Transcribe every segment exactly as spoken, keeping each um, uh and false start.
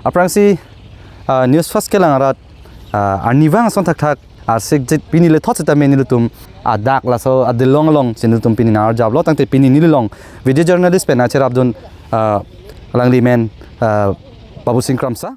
Aphrangsi, ah, News First kelang arat, ah, arnivang ason thakthak arsik jit pini le thot sitame nelitum adak laso adolong along si nelitum pini nang-arjaplo, tangte pini neli along video journalist pen nangcherapdun, ah, alangli men, ah, Babu Sing Kramsa.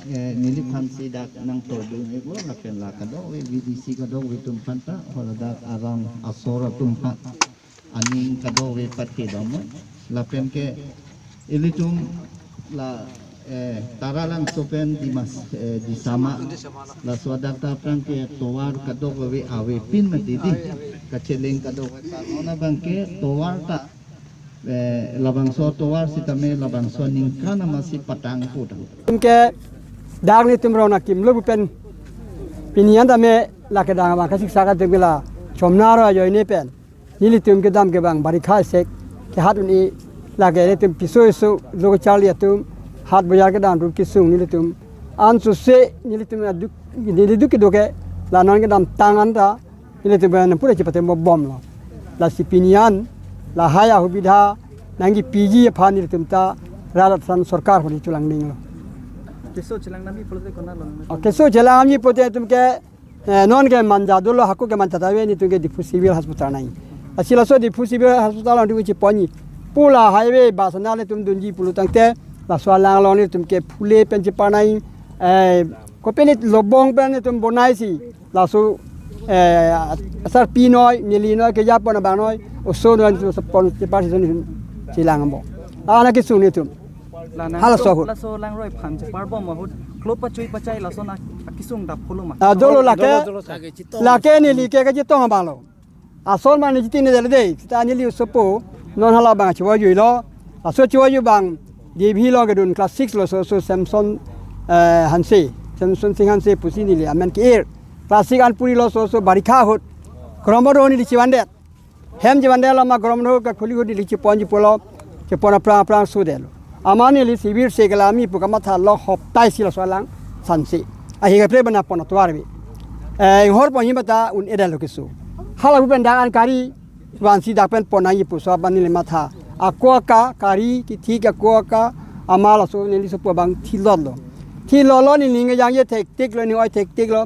Eh, neliphansi dak nangtordun-iklo, lapen la kadokave V D C kadokave atum aphanta, hala dak arong asor atum aphan aning kadokave pathedamnon. Lapen ke ilitum la, eh, Taralangso pen Dimas, eh, Disama, laso adak ta aphrang ke tovar kadokave avepin mati dei, kacheleng kadokave ta. Non abang ke tovar ta, eh, labangso tovar sitame labangso aningkan amatsi patang putang. Anke dak nelitum rong akimlo pu pen pini an tame la kedang abang kasiksak atum ke la Chomnar ajoine pen nelitum kedam ke bang barikha sek kehat un-e, lake nelitum piso eso lo kacharli atum, hat bojar kedam atum kesung nelitum. Ansose nelitum aduk, neli duk kedo ke la non kedamtang anta nelitum ke nangpura chepate mo bomlo. Lasi pini an lahai ahubidha nangkepiji aphan nelitum ta rat ason sorkar ahut chelangdinglo. Keso chelang nangji pulote konat lo? Oh, keso chelang nangji pulote itum ke, eh, non ke manja dolo, hako ke manja ta ave, nelitum ke Diphu Civil Hospital nangji. Lasi laso Diphu Civil Hospital along nelitum cheponji. Pu la highway bus na nelitum dunji pulo tangte, laso alang along nelitum ke phule pen chepar nangji, eh, kopine lobong pen nelitum bonaisi. Laso, eh, asarpi noi, neli noi, kejapon abang noi, oso noi, nelitum pon chepar si nelitum chelang bomlo. Ana kesung nelitum. La nang halaso ahut. Laso langroi aphan chepar bom ahut klo pachui pachai lason akesung dap pulo ma? Ah, dolo lake, dolo, dolo, lake neli ke kachetong abanglo. Ason mane chiti ne dele dei, seta neli osopo, non hala abang chewa juilo. Laso chewa ju abang, D V lo kedun class six lo so, so Samson, eh, Hanse, Samson Sing Hanse pusi neli amen ke-ir. Class six an purilo so, so barikha ahut. Ground bondhu neli chevandet. Hem chevandetlo ma ground bondhu kakhuli ahut neli cheponji pulo, chepon aphrang aphrang sudetlo. Amat neli civil se kelang nangji pu kamathalo hoptai si laso alang sansi. Ahi kaprek bana pon atovar ave. Eh, inghor pon him bata un-edetlo keso. Hala pu pen dak an kari vansi dak pen pon nangji pusi aban neli matha. Ako aka kari kithik ako aka amat laso neli sopo abang thilotlo. Thilotlo neli ning jangje thektiklo, ning oi thektiklo.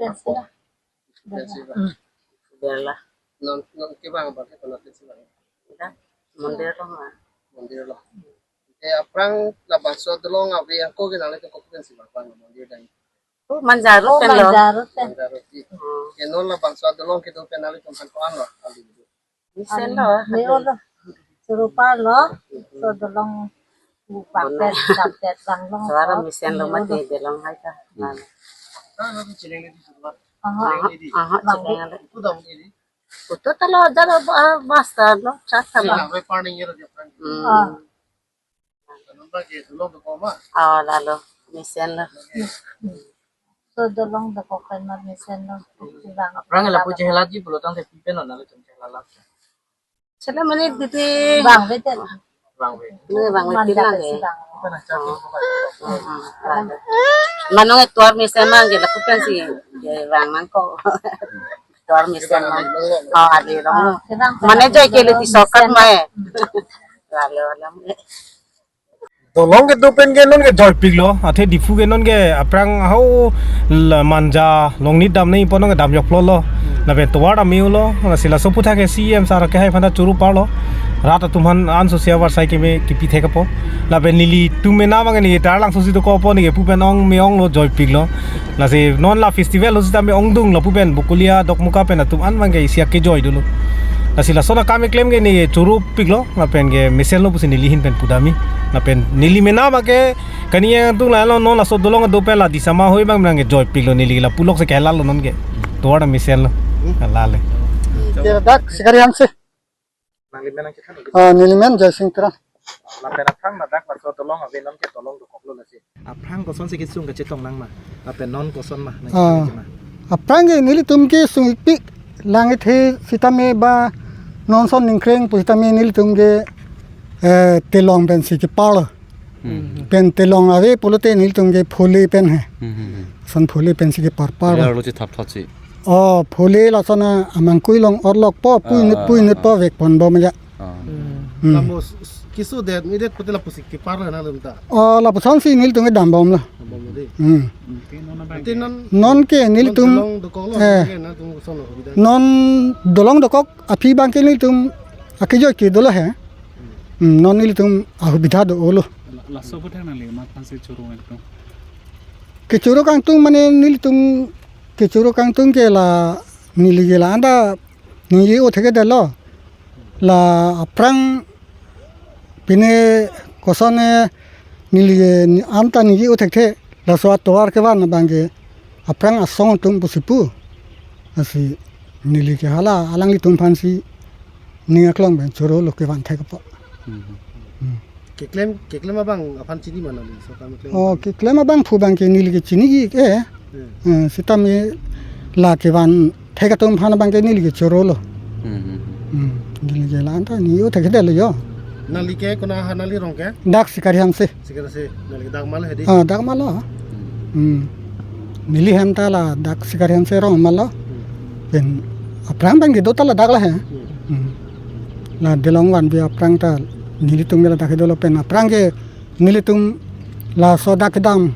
Pensi ba. Pensi ba. Bela. Non, non kevang abang ke konat pensi ba? Dak mondir along ma. Mondir along. Ke aphrang labangso adolong ave ako ke nanglitum kopi pensi ba, bang mondir dan. Oh, Manja road pen lo. Manja road pen. Manja road pen. Hmm. Ke non labangso adolong kedo pen nanglitum aphan ko-an lo? Mesen lo. Neo lo. Choro apar lo. So dolong bupak pen, dam det bang long. Suara mesen lo mati, dolong hai ta. Aha. Aha, aha, chileng ale. Utu ta lo, ada lo, ah, basta lo, chata lo. Hmm. Ah. Oh, lalo, mesen lo. So dolong dokok pen ma mesen lo. Aphrang lapu chehelatji pulo tangte pi pen lo nanglitum chehelat? Sela mane titi. Bang bete. Bang be. Ne bang bete. Manja lang ke. Bang. Manong e tovar mesen mang ke lapu pensi. Bang nangkok. Tovar mesen mang. Oh, adi long. Mane joi ke le ti sokat mai. Lalo lang. Dolong kedo pen ke non ke joipiklo, athe Diphu ke non ke aphrang hau la Manja Longnit dam nangji pu non ke dam joklo lo. Lapen tovar dam-i lo, lasi laso aputhak ke C M sir ke hai aphan ta choro apar lo. Rat atum aphan anso sia varsai keme kipi thek apot. Lapen nelitum mena abang ke ne Taralangso si dokok apot ne ke pu pen ong me-ong lo, joipiklo. Lasi non la festival lo sitame ongdung lapu pen Bokolia Dokmoka pen atum an abang ke isi akejoi dolo. Lasi lason akam keklem ke ne choropiklo, lapen ke mesen lo pusi neli ahin pen pudam-i. Lapen neli mena abang ke kani yang tung la lo non laso dolong kedo pen la Disama hoi abang abang ke joipiklo, neli la pulok si kehelat lo non ke. Tovar ta mesen lo. Lale. Ke dak Sikari Hanse. Nangli men nangkethan nangli? Ah, neli men Joysing Terang. Lapen aphrang ladak laso dolong ave non ke dolong dokok lo lasi. Aphrang kosonsi kesung kachetong nang ma? Lapen non koson ma nang? Ah, kachetong ma? Aphrang ke nelitum kesung-ikpik lang kethe sitame ba non son ningkreng pusitame nelitum ke, eh, telong pensi kepar lo. Hmm. Pen telong ave pulote nelitum ke phole pen he. Hmm, hmm, hmm. Son phole pensi kepar par. Phole arlo chethap thot si. Oh, phole lason amangkui along orlokpo, pui inut, ah, pui inut, ah, po vekponbom aja. Ah. Hmm. Hmm. Lamo s-, s-, keso det, mi det pute lapusi kepar lo nanglitum ta? Oh, lapusonsi nelitum ke dambomlo. Dambomlo dei. Hmm. Ante non, non ke nelitum, non dolong dokok lo, eh, ke nanglitum koson lo, bida. Non dolong dokok aphi abang ke nelitum akejoi ke dolo he. Hmm, non nelitum ahubidha do-olo. La-, laso aputhak nangli ma aphansi choro kangtung? Kechoro kangtung mane nelitum kechoro kangtung ke la neli ke la anta ningje-o thekthedetlo. La aphrang pine koson ne neli ke ni-, anta ningje-o thekthe. Laso atovar kevan abang ke aphrang asong atum pusi pu. Lasi neli ke hala alanglitum aphansi ning aklong pen chorolo kevan thek apot. Hmm. Hmm. Keklem, keklem abang aphan chini ma nangli, so kam keklem? Oh, abang, keklem abangphu abang ke neli ke chini-ik ke. Hmm. Eh, sitame la kevan thek atum aphan abang ke neli ke chorolo. Hmm, hmm, hmm. Hmm, neli ke la anta ningje-o thekthedetlo jo. Nangli ke konat ha nangli rong ke? Dak Sikari Hanse. Sikari Hanse, nangli dak mal he dei? Ah, dak mal lo. Hmm. Hmm. Neli hem ta ladak Sikari Hanse rong mal lo. Hmm. Pen aphrang abang kedo ta ladak lo he. Hmm. Hmm. La delong vanve aphrang ta nelitum ke ladak kedo lo pen aphrang ke nelitum laso dak kedam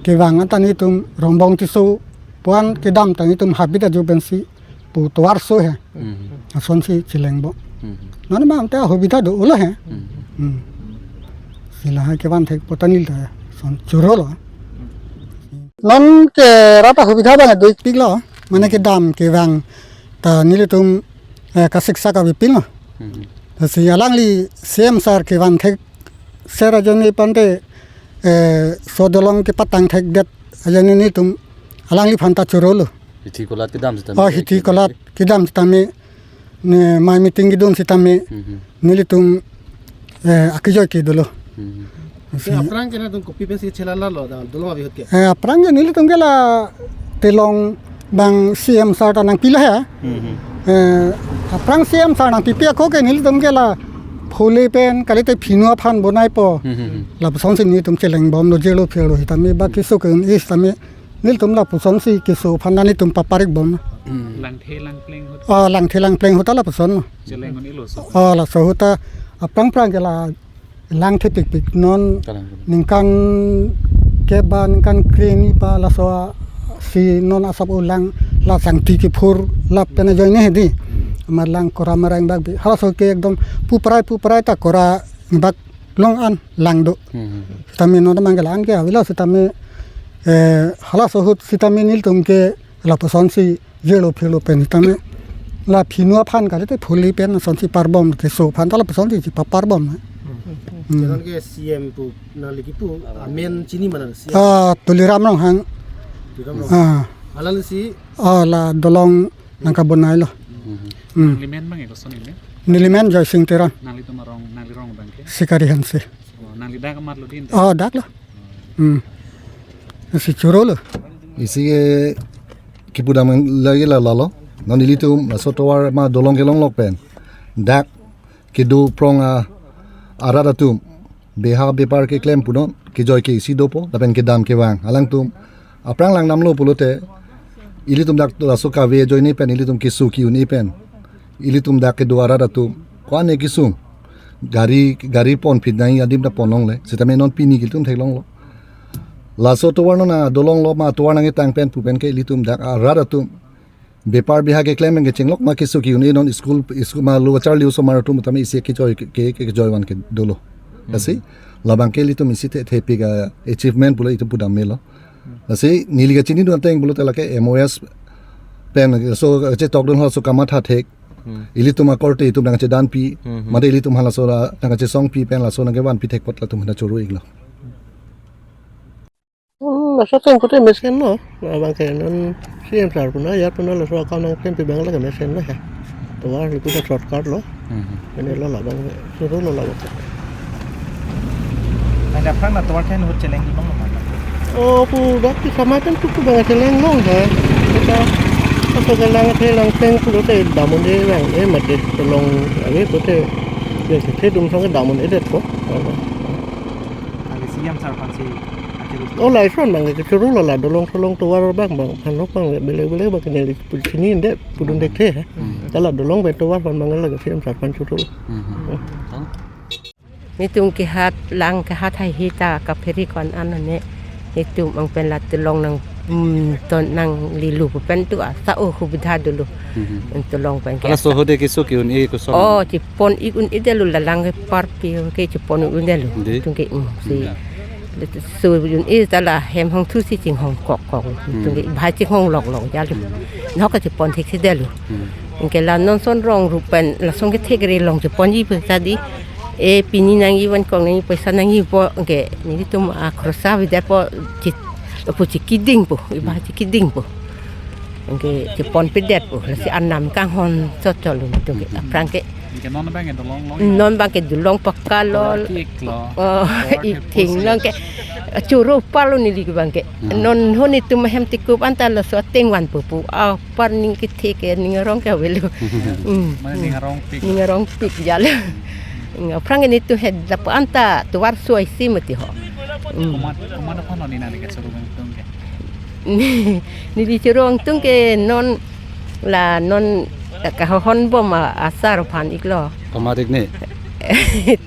kevang anta nelitum Rongbong Tisso pu-an kedam ta nelitum habit ajo pensi pu tovar so he. Hmm. Lasonsi chelengbom. Hmm. Non ma ante ahubidha do-olo he. Hmm. Hmm. Si lahai kevan thek apot ta neli ta son chorolo. Non ke rat ahubidha abang do-ikpiklo. Mane kedam kevang ta nelitum, eh, kasiksak avepinlo. Hmm. Lasi alangli C M sir kevan thekser ajoine pu ante, eh, so dolong kepatang thekdet ajoine nelitum alangliphan ta chorolo. Hithi kolat kedam sitame. Oh, hithi kolat kedam sitame, ne mai meeting kedun sitame, mhm, nelitum, eh, akejoi ke dolo. Mhm. Si aphrang ke nangtum kopi pensi chelalalo, da, dolong ave ahut ke? Eh, aphrang ke nelitum ke la telong abang C M sir ta nangpilo he. Mhm. Eh, aphrang C M sir nangpipe ako ke nelitum ke la phole pen kalite phinu aphan bonaipo. Mhm. Lapusonsi nelitum chelengbomlo, jelo phelo sitame ba keso ke-un-e sitame nelitum lapusonsi keso aphan nelitum paparikbom. Hmm. Langthe langpleng ahut. Oh, langthe langpleng ahut ta lapuson. Cheleng un-elo so. Oh, laso ahut ta aphrang aphrang ke la langthe pikpik non. Kalang. Ningkan kep ba ningkan kre-hini pa laso si non asap ulang la sangti kephur lapen ajoine he dei. Amat lang kora marang bak bi. Halaso ke ekdom puprai puprai ta kora bak long an lang do. Hmm. Sitame non abang ke la-an ke avelo sitame, Eh, halaso ahut sitame nelitum ke lapusonsi jelo phelo pen sitame la phinu aphan kalite phuli pen asonsi parbom, keso aphan ta lapusonsi chipaparbom. Hmm. Jalan ke C M pu nangli kipu amen chini ma nang C M? Ah, Tuliram Ronghang. Tuliram Ronghang. Ah. Alanglisi? Ah, la dolong nangkabonai lo. Hmm. Hmm. Nangli men abang ke koson neli men? Neli men Joysing Teron. Nanglitum arong, nangli rong abang ke? Sikari Hanse. Oh, nangli dak amat lo din? Oh, dak lo. Hmm. Si choro lo. Isi ke kipudam lagi la lalo. Non ilitum laso tovar ma dolong kelong lok pen dak kedo prong a arat atum beha bepar keklem punon, kejoi ke isi dopo, lapen kedam kevang. Alangtum aphrang langdamlo pulote, ilitum dak laso kave ajoine pen ilitum keso ki-un-e pen ilitum dak kedo arat atum ko-an kesung, gari, gari ponphit nangji adim ta pon longle. Sitame non pini ke ilitum theklonglo. Laso tovar non adolong lo ma tovar nangketang pen pu pen ke ilitum dak arat atum bepar beha keklem pen kechenglok ma keso ki-un-e non school, school ma lo charli osomar atum tame isi kejoi ke, ke, kejoi van ke dolo. Lasi labang ke ilitum isi the, thepik a-achievement pulo itum pudam melo. Lasi neli kachinidun ateng pulote lake M O S pen so chetokdun halaso kamatha thek. Hmm. Ilitum akorte itum nangchedanpi, Hmm, hmm. mate ilitum halaso la nangchesongpi pen laso nangkevanpi thek apot latum hana choro iklo. Hmm, laso ateng pulote mesen lo. Labang ke non C M sir pu na, ya pu na laso akam nangklempi abang lake mesen lo ya. Tovar lapu ta shortcut lo. Hmm. Ene lo labang, choro lo labang. Nangli aphrang la tovar ke ahut cheleng long lo ma? Oh, pu dak ti sama pen tu pu abang cheleng long ha. Kita apa ke lang the lang teng pulote dam un-e lang, eh, mate tolong ave pulote. Ya, the dum song dam un-edet ko. Nangli C M sir aphansi akhir. Oh, lason abang ke choro lo la dolong solong tovar abang abang phan lok abang bele bele abang ke neli pu chinine pudun thekthe ha. Hmm. Ta la dolong pen tovar aphan abang la C M sir aphan choro. Hmm. Netum kehat lang kehat haihe ta kaphere ko-an an ne. Netum abang pen la tolong nang, hmm, ton nangli lo pu pen tu asa o subidha dolo. Hmm. Tolong pen ke. Halaso ahut ke keso ki-un-e koson? Oh, chepon ik un-edet lo, la lang ke parpi ke chepon un-edet lo. Dei. Netum ke, hmm, si. Hmm. So un-e ta la hem hong thu si chinghong kok kok. Hmm. Netum ke bhai chinghong lok lok ja lo. Hmm. Nahok ke chepon thekthedet lo. Hmm. Anke la non son rong rup pen lason kethek re long cheponji pu ta dei. E, pini nangji van kong nangji poisa nangji po, anke netum akhorsa avedet po, chit, pu chikiding po, iba chikiding po. Anke cheponpedet po, lasi arnam kanghon chot chot lo netum ke. Hmm. Aphrang ke. Anke non abang ke dolong long? Non abang ke dolong pakka lo. Tovar ke ik lo. Oh, tovar ik thing pusi lo ke. Choro palo neli ke abang ke. Hmm. Non ho netum ahem tikup anta laso ateng vanpo pu. Ah, apar ning kethe ke ning arong ke avelo. Hmm. Mane ning arongpik. Ning arongpik ja lo. Aphrang ke netum het dap anta tovar suai si mati ho. Hmm. Komat, komat aphan lo neli nangli kechoro angtung ke? Neli choro angtung ke non la non kahonbom a-, asar aphan iklo. Komat ik ne?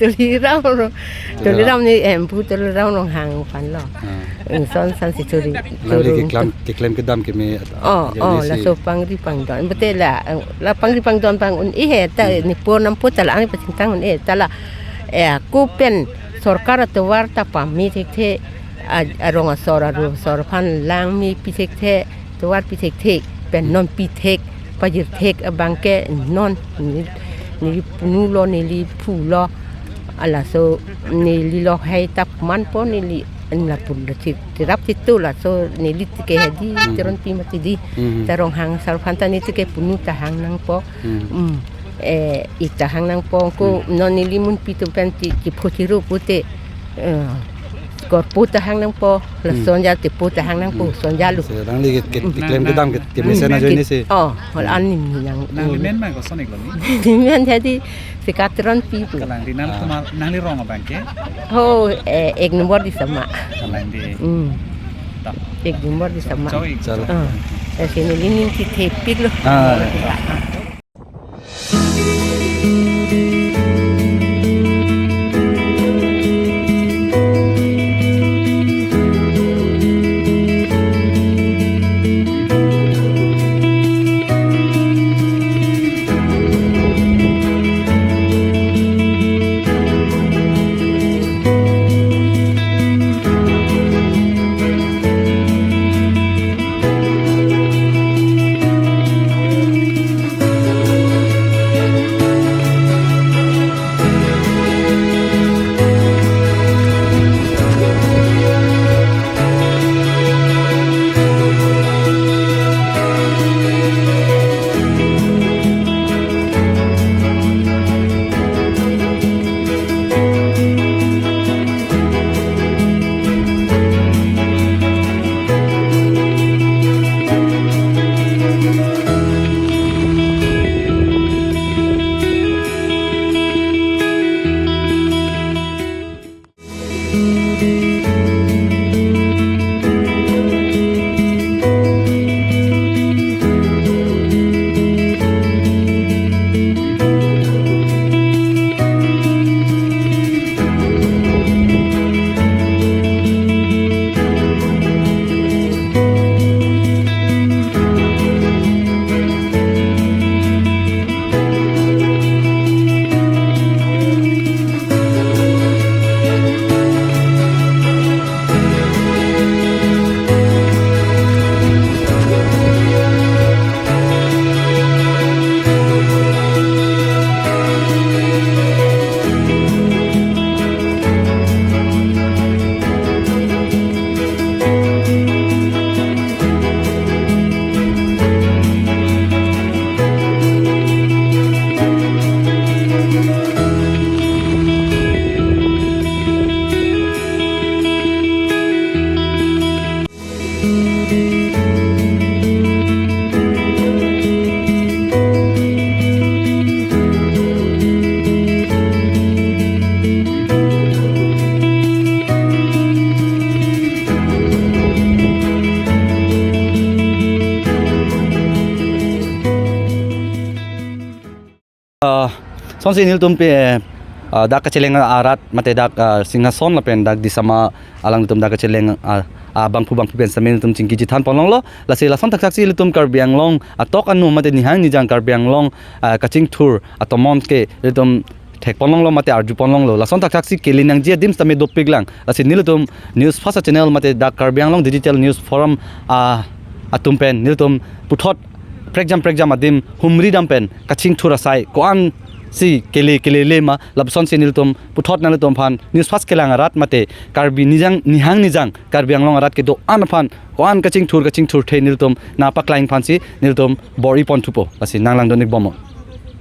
Tuliram ro. Tuliram. Tuliram ne, em, pu Tuliram Ronghang aphan lo. Ah. Ingson san si choro. Nangli choro keklem, keklem kedam keme at-, Oh, aja oh, isi. Laso pangri pangdon. Bete la, la pangri pangdon pang un-e he ta, Hmm. ne po nam po ta la, ani pachingtang un-e ta la. Eh, ako pen sorkar atovar ta pame thekthe, a, arong asor, aru asor aphan lang mepi thekthe, tovar pi thekthe, pen Hmm. non pi thek, pajir thek abang ke non, ne, neli punu lo, neli phu lo, halaso neli lo hai tap manpo neli, lapun lo chi, tirap chitu laso neli tike hedi, Hmm. Teronpi mati dei. Hmm. Ta Ronghang asar aphan ta neli tike punu ta hang nangpo. Hmm. Hmm. Eh, ik ta hang nangpo ko Hmm. non neli munpi atum pen ti, ti pho chiru pute, eh, korpo ta hang nangpo, la Hmm. son ja ti po ta hang nangpo, Hmm. son ja lo. Se nangli ke, ke, Hmm. keklem kedam ke, kemesen Hmm. ajoine si. Oh, hol Hmm. an neli nang. Nangli men abang koson iklo ni? Neli men jadi Sika Teronpi pu. Kalang dei, nang Ah. tuma, nangli rong abang ke? Ho, eh, ek nombor Disama. Kalang dei. Hmm. Ta. Ek nombor Disama. Chau ik. Chalo. Ah. Eh, si neli ning si thepik lo. Ah. Lasonsi nelitum pe, ah, dak kacheleng arat mate dak, ah, Singhason lapen dak Disama alangtum dak kacheleng, ah, ah, bangphu bangphi pen sitame nelitum chingki chethan ponlonglo. Lasi lason thakthaksi nelitum Karbi Anglong atok anu mate nihang nijang Karbi Anglong, ah, kachingthur atomon ke nelitum thek ponlonglo mate arju ponlonglo. Lason thakthaksi kelinangji adim sitame dopiklang. Lasi nelitum News First channel mate dak Karbi Anglong Digital News Forum, ah, atum pen nelitum puthot prekjam prekjam adim humri dam pen kachingthur asai ko-ansi kele kelele ma, lapusonsi nelitum puthot nanglitum aphan News First kelang arat mate Karbi nijang nihang nijang Karbi Anglong arat kedo-an aphan ko-an kachingthur kachingthurthe nelitum nangpaklang aphansi nelitum bor-i ponthupo. Lasi nanglangdun-ik bomnon.